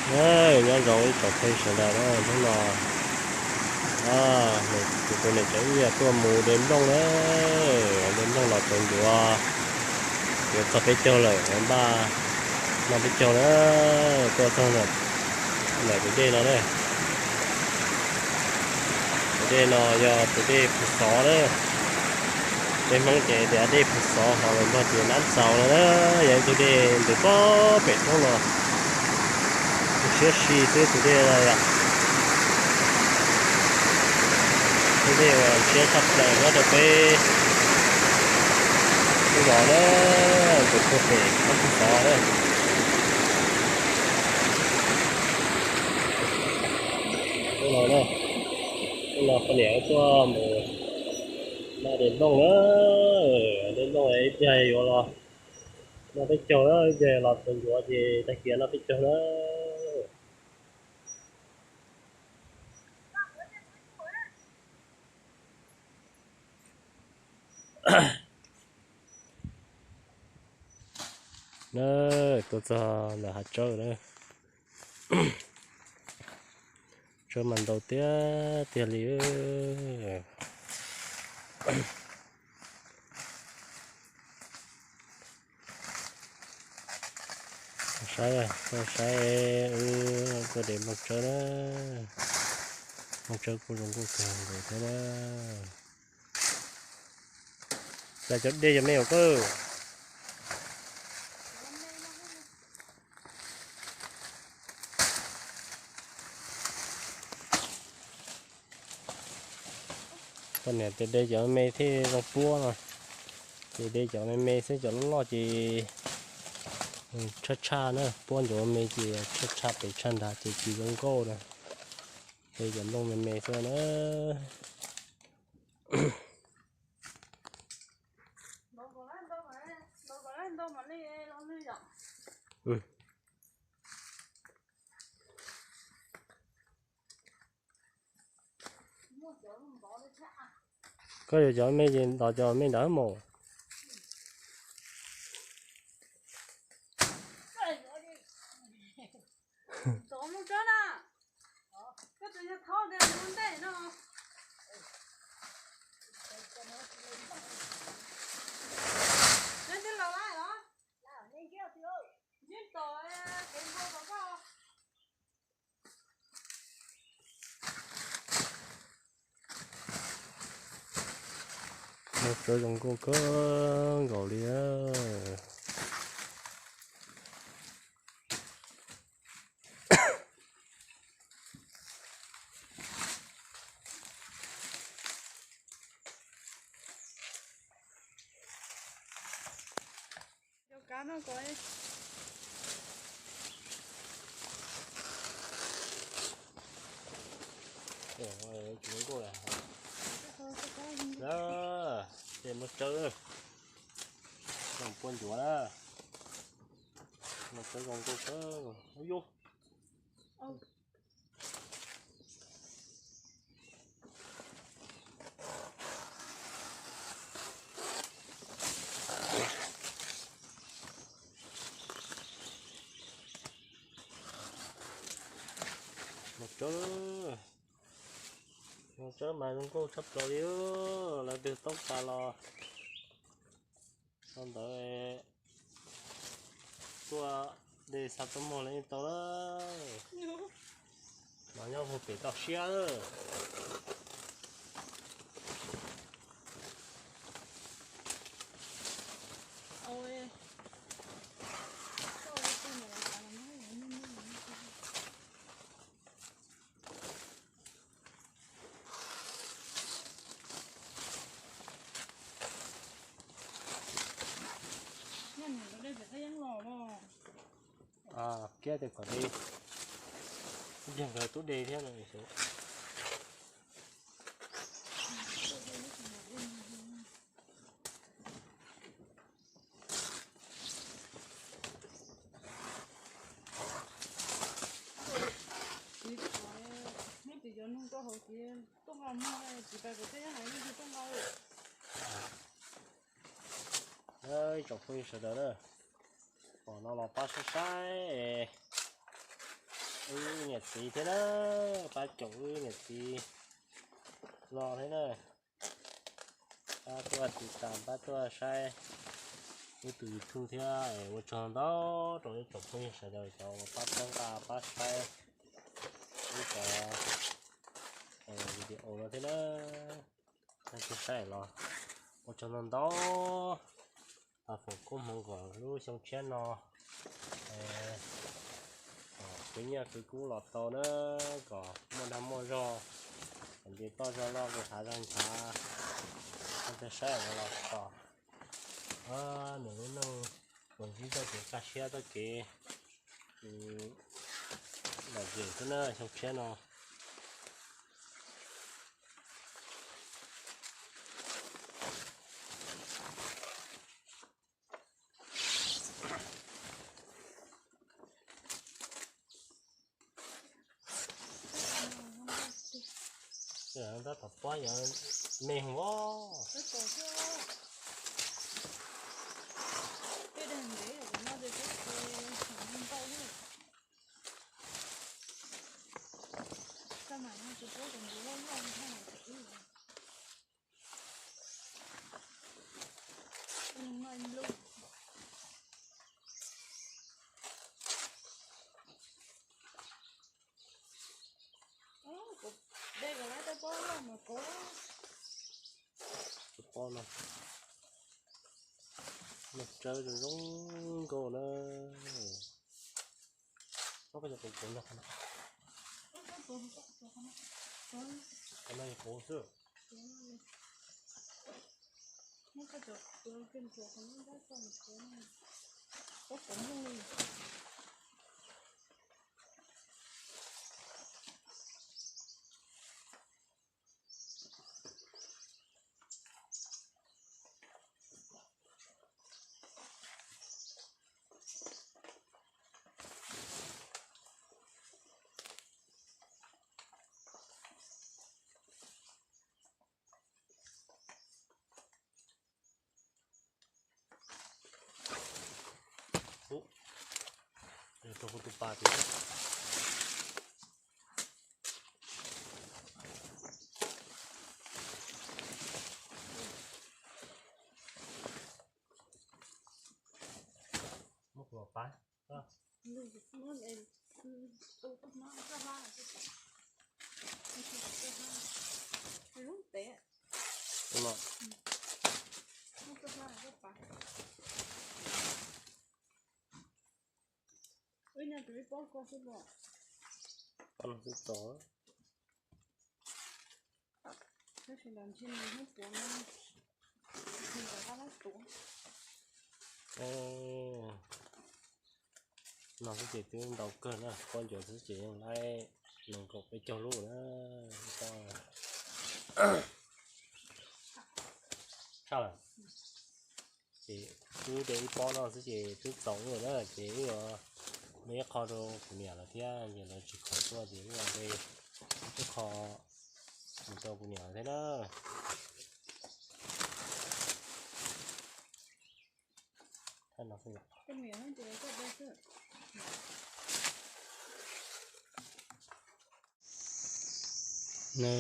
Nyob zoo ib tsoom phooj ywg sawv daws na, hnub no kuv tus niam tsev wb tuaj mus de nplooj na, de nplooj los tsuav ncuav, yuav txog peb caug lawm, npaj noj peb caug na, tuaj txog ntawm tus dej no na. Tus dej no yog tus dej Phu Xov na. Peb Hmoob ces tias dej Phu Xov, ho lus Nplog ces Nab Xaus no na. Yog ib tug dej ntws pob pem roob no. Siab si xwb tus dej no yom. Tus dej uas siab tshaj plaws nyob rau peb lub zos na, tus tuaj pem Nab Phu Xov na. Hnub no na, hnub no poj niam wb tuaj mus noj de nplooj na. De nplooj ib pliag yuav los noj peb caug na, ib pliag los tsuav ncuav ces tag kis noj peb caug na. Na, tuaj txog ntawm hav tsawb na. Tsawb mas ntau tiag tiag li. Saib, saib, wb tuaj de nplooj tsawb na. Nplooj tsawb kuj zoo nkauj kawg nkaus thiab na. Cas cov dej cov me os koj. Poj niam tias de cov me thiaj zoo puab no, ces de cov me me xwb, cov loj loj ces tshaj tshaj na, puab ncov me ces tshaj tshaj pem tshaj nrad ces tsis zoo nkauj na. De cov nplooj me me xwb na. Koj yuav cov me ces ntov cov me ntawd mus. Nplooj tsawb zoo nkauj kawg nkaus li. Ces nplooj tsawb, nplooj puab ncuav na, nplooj tsawb zoo nkauj kawg. Nplooj tsawb, nplooj tsawb mas zoo nkauj tshaj plaws li, lawv twg toob kas los sau ntawv tuaj de xa tuaj muag los yeej tau lawm. Mas nyob puag pem toj siab lawm. Kiab tias kom de, ib pliag nkawd tub de thiab no. Muab cov noog rau hauv ces tuaj nqa muag, tsis tas kuv tej hais leej twg tuaj nqa. Ib tsoom phooj ywg sawv daws na, pom no los pab saib saib. Niam txiv thiab na, pab caum wb niam txiv no thiab na, pab tuaj tiv tas pab tuaj saib wb tus YouTube thiab. Ua tsaug ntau rau ib tsoom phooj ywg sawv daws cov uas pab txhawb nqa pab saib wb cov video no thiab na. Leej twg saib los ua tsaug ntau ntau. Foom koob hmoov kom lub xyoo tshiab no khwv nyiaj khwv kub los tau na, kom muaj dag muaj zog, kom nce toj zog loj nce hav zog nchav. Leej twg saib los tos nws lub neej uas ntsib txoj kev kaj siab txoj kev lom zem xwb na xyoo tshiab no. Tab tom pob yog me hwv os. Tus pob no, nplooj tsawb zoo zoo nkauj na. Muab koj cov quav kuv nrog qhov no. Qhov no yog kuv xwb. Ub, rau kuv tus pas tias muab kuv los pab. Pab no xwb txaus. No xwb ces twb ntau kawg na, pob ncuav xwb ces yeej laib nees nkaum peb caug lub na. Tshaj lawm. Ces wb de ib pob no xwb ces twb txaus wb lawm na, ces wb yuav muab ib qho rau kuv niam lawv thiab, ces lawv tsis khoom tuaj ces wb yuav de ib qho mus rau kuv niam lawv thiab na. Na,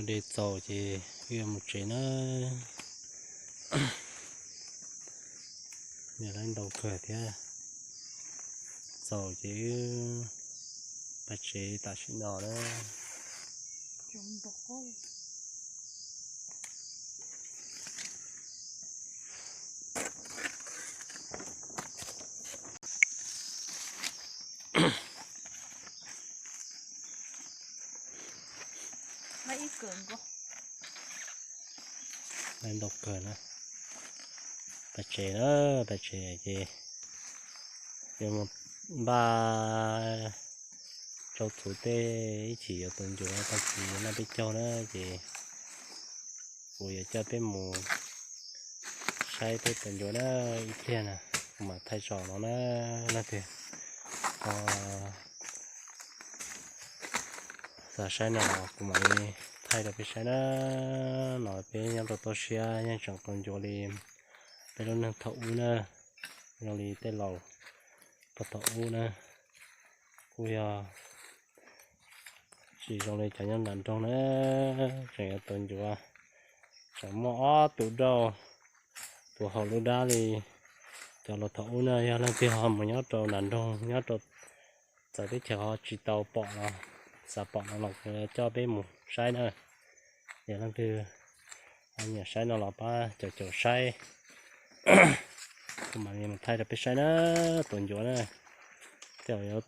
de txaus ces wb yuav mus tsev na. Niam lawv ntau kawg thiab, txaus ces wb pab tsev tam sim no na. Ntau kawg na. Pab tsev na, pab tsev ces yuav mus npaj rau txhuv tej ib chim yuav tua ncuav tag kis yuav noj peb caug na ces kuv yuav coj peb mus saib peb tua ncuav na ib pliag na, kuv mam thaij zaum no na leej twg xav saib no los kuv mam li thaij rau peb saib na. No peb nyob rau toj siab yeej tseem tua ncuav li peb lub neej thaum ub na, zoo li tej laus puag thaum ub na, kuj yog Tsis zoo li cov nyob nram nroog na, tseem yuav tua ncuav, tseem muaj ob tug dauj, tus haus lub dab li cov los thaum ub na. Yog leej twg ho mus nyob rau nram nroog, nyob rau txawv teb chaws ho tsis tau pom los, xav pom no los kuv coj peb mus saib na. Yog leej twg ho nyiam saib no los pab caum caum saib, kuv mam li mus thaij rau peb saib na. Tua ncuav na, tej zaum yuav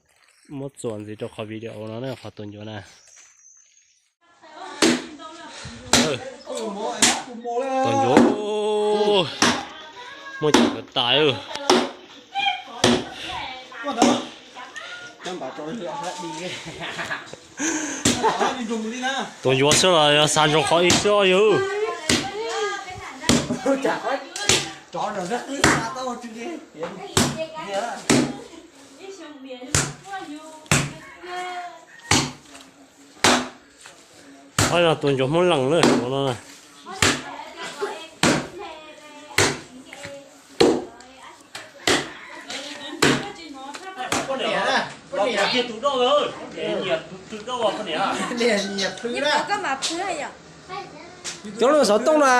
muab txuas ntxiv rau qhov video no na, qhov tua ncuav na. Tua ncuav, muaj cov ncuav tais. Tua ncuav xwb los yog xav ntsoov qhov ib xwb os yawg. Ob, yog tua ncuav Hmoob Lees na, tus no na. Cov lus xov tooj na,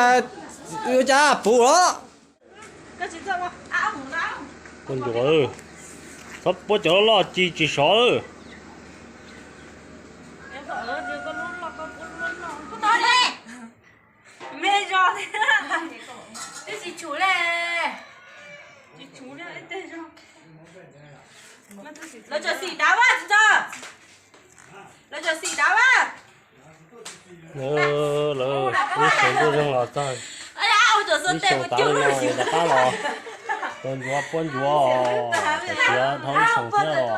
yuav cas puv los. Puab ncuav, txhob puab cov loj loj ci tsis sov lawm. Lawv tseem xim dav vaj tsis txog, lawv tseem xim dav vaj. Lawv ib xyoo ntuj zeeg los txog, ib xyoo tav li no rov qab los tua ncuav puab ncuav, tias dhau ib xyoo thiab os. Ib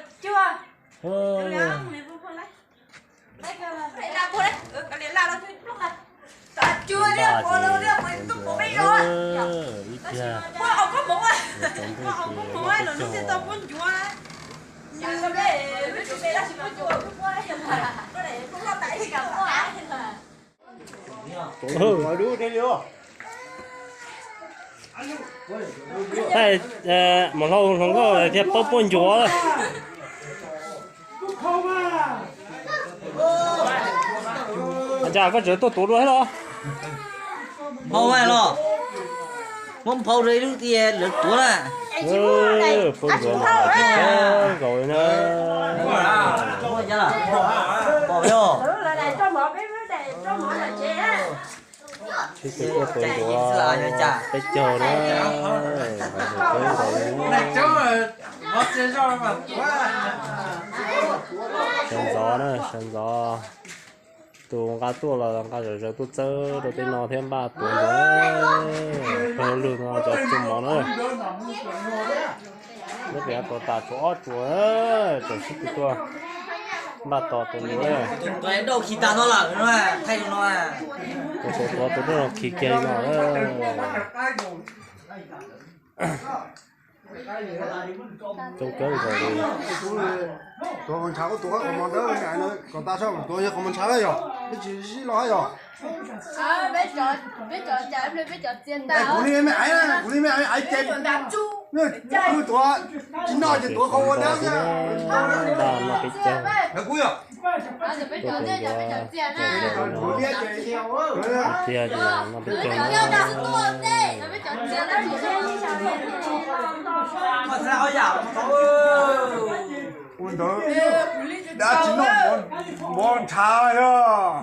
pliag, tsaus ntuj ces peb caug. Thaij mus hlau hluas nkauj thiaj paub puab ncuav. Cas koj tseem tuaj tuav dua thiab los? Phau los, muab phau rau ib lub tias lawv tuav na. Puab ncuav mas tsis tshab nkaus li na. Pom yog. Sib tw tuaj tua ncuav peb caug na, mas tsis tshab nkaus li. Sawv ntxov na, sawv ntxov. Tus nqa tuaj los nqa zom zaws tuaj txawb rau tej no thiab npaj tuav ncuav. Pawg lug no cov txuas mov na. Neb pem tuav tas tsuas ob tsuas, tseem sib tw tuaj npaj tos tus ncuav. Tus tuav tus nruj no khi kiag li no. Coob kawg nkaus li. Tuav qhov ntshav, tuav qhov mov dawb, kom tas sab tuav yog qhov mov ntshav na yog, peb tsis sib los yog. Kuv li me aiv, kuv li me aiv ces, kuj tuav tsis noj ces tuav qhov ua dawb xwb. Kuv yog. Tiag tiag no peb caug. Ua ntawd dab tsis noj mov ntshav yog.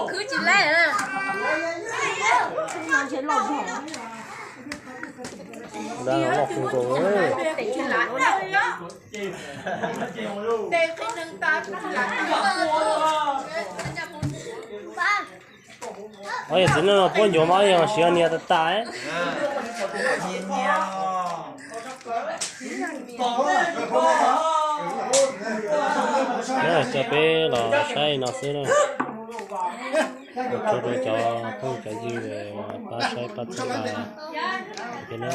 Khwv tsis laib. Dab loj kawg nkaus. Ob yog txiv neej no puab ncuav mas yog siv nias tas tas. Coj peb los saib no xwb na. Ua tsaug rau cov phooj cov ywg pab saib pab txhawb pab thiab na.